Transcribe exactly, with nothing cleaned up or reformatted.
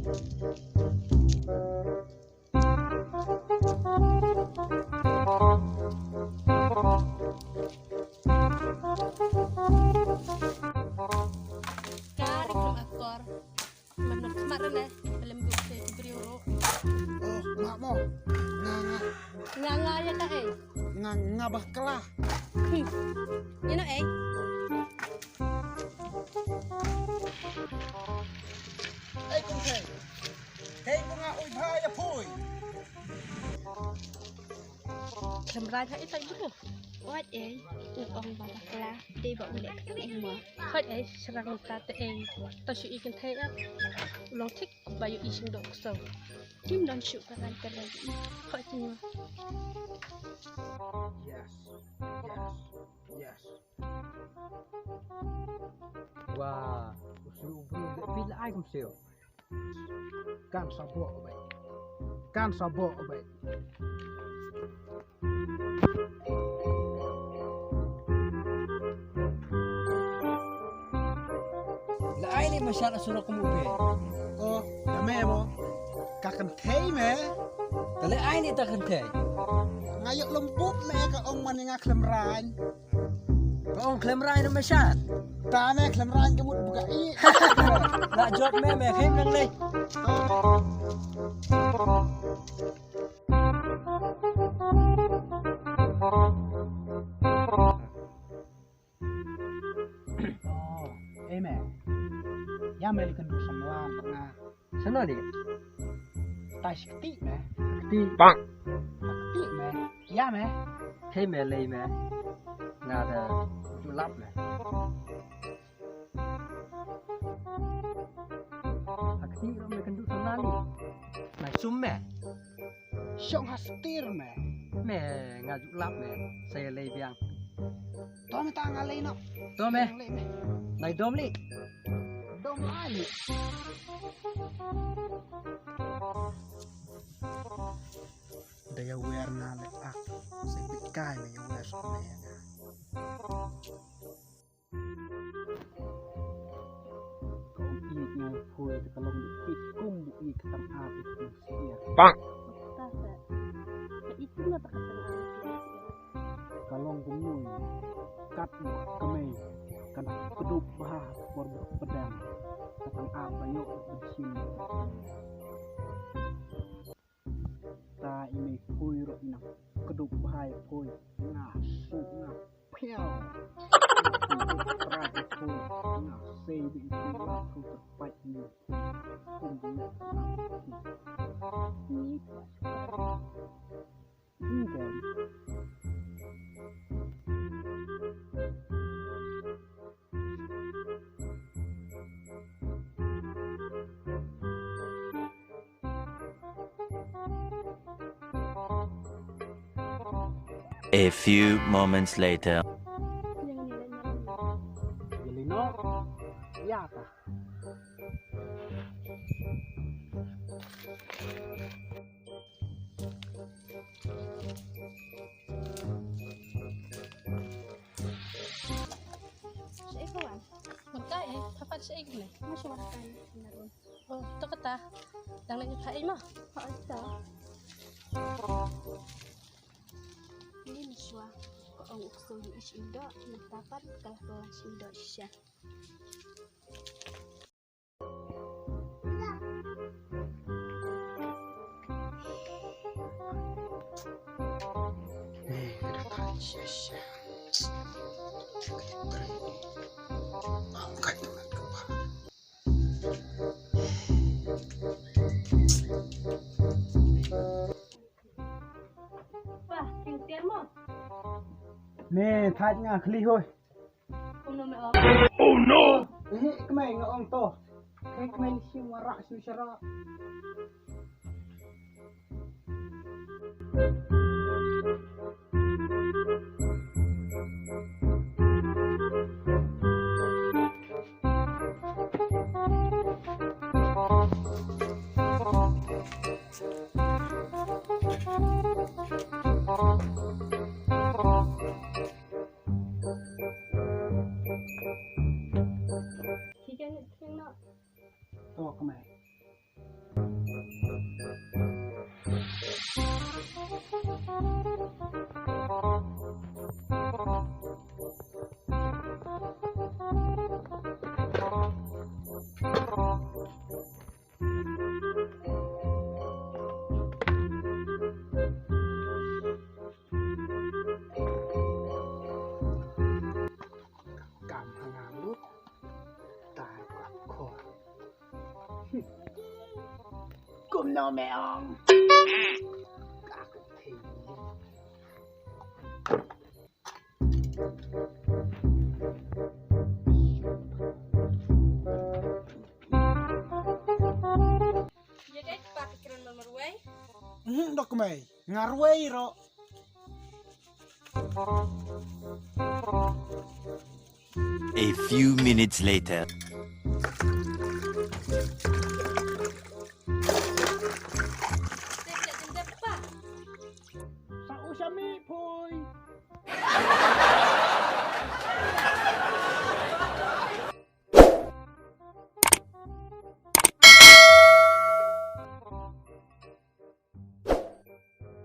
Kari kum akor. Manok khmat rene. Belum duk se briew ro. Oh, mak mo. Nga nga. Nga nga ïa ka ei. Nga nga bakla. Hmm. Ïa no ei. Ei kum ei. Hei bunga ui bha ïa pui. Khlem rai ha ita ibu. Wat ei. U ong ba bakla. Dei ba u leh ka ong ma. Hoi ei shrang ta te ei. Ta shu i kynthei ap. U long thik ba yu i shing dok so. Kim don shu ka rai ka rai. Hoi ti ma. Yes. Yes. Yes. Wa, u shu u bru de pil ai kum shu. Kan sa bok bai. Kan sa bok bai. La ai ni mashat asura kum ube. Oh, ya me mo. Ka kan thei me. Ka le ai ni ta kan thei. Nga yok lum pup me ka ong man nga khlem rain. Ka ong khlem rai na mashat. Ta me khlem rai ka mut buka i. La jop me me khem nang lei. Oh, eh me. Ya me likan du samlan nga. Sano ni? Tai shi kti me. Kti. Bang. Kti me. Ya me. Hei me lei me. Nga da julap me. Kti ro me kendu sona li. Na sum me. Shong ha stir me. Me nga julap me. Saya lei biang. Dom ta nga lei no. Dom eh. Nai dom li. Dom ai li. Da ya wer na le ak. Se pit kai me ya wer so me ya nga. Kong i nga phui te kalong di kum bu i katang ap i kum sia. Bang. Ta sa. Ka itu na ta katang ap. Ka long kumno kat kmei kan kdup bha por ba pdem ka tang a ba yok ba shin. Ta i mei phui ro i nang kdup bha i phui nga su nga piaw. Nga phui ro pra i phui nga sei di i phui la phui terpait i phui kum di nga. Ni phui. A few moments later. Shaei ka wan? Mynta eh, pha pat shaei kane? Nga shu wan kan na rum. Oh, to kata. Dang leit pha ei ma? Pha ei ta. Ni ni shwa. Ka ong u ksew ïa i shu indo, mynta pat ka la ka wan shu indo shisha. Bah, king tian mo. Me thait nga khli hoi. Kumno me ong? Oh no! Eh, kmai nga ong to. Kmai li shi wara shi shara. Ki kan thing na. To kmai. Kumno me ong? Ïa dei ba ka kren marwei. Hmm, dok mei. Nga rwei ro. A few minutes later.